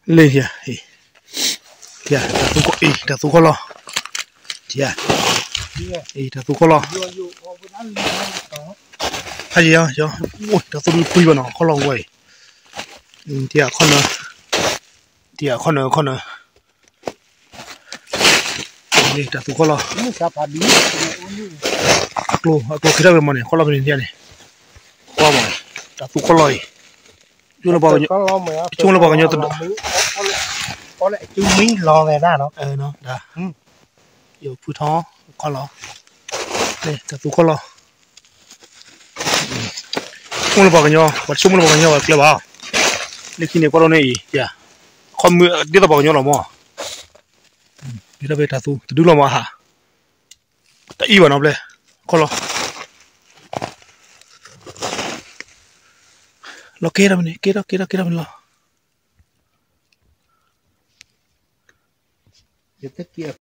လၢယၤ, ယၤ, တၢ်သူခီၣ်လီၢ်, ယၤ, အံၤ တၢ်သူခီၣ်လီၢ်, ဖးယံၤယၤ, တၢ်သူပှံၤဘၣ်နီၤ ခီၣ်လီၢ်ဝဲအံၤ, တၢ်ခီၣ်နၢ, တၢ်ခီၣ်နၢ ခီၣ်နၢ တၢ်သူခီၣ်လီၢ်, အကျိ, အကျိခံထီၣ်ဝဲမးန့ၣ် ခီၣ်လီၢ်ဖဲန့ၣ်န့ၣ်, ကွၢ်မး, တၢ်သူခီၣ်လီၢ်အံၤ, ဆိကမိၣ်လၢပှၤကညီ, ဆိကမိၣ်လၢပှၤကညီတဒူၣ်, မံလီၤဝဲဒၣ်နီၤ, ယဖုထီၣ်ခီၣ်လီၢ်, တၢ်သူခီၣ်လီၢ်, ဆိကမိၣ်လၢပှၤကညီ, ပှၤဆိကမိၣ်လၢပှၤကညီဘၣ်ကျဲဘၣ်, လၢခံန့ၣ်ကွၢ်ထီၣ်န့ၣ်အံၤ, ခီၣ်မုၢ်ဒ်သိးပှၤကညီလီၤမး, ဒ်သိးဖဲတၢ်သူ တဒူၣ်လီၤမးဟး တအံၤဘၣ်နီၤဘျဲၣ်, ခီၣ်လီၢ်, လီၤကဲထီၣ်မ့ၢ်န့ၣ် ကဲထီၣ် ကဲထီၣ် ကဲထီၣ်မ့ၢ်န့ၣ်လီၤ.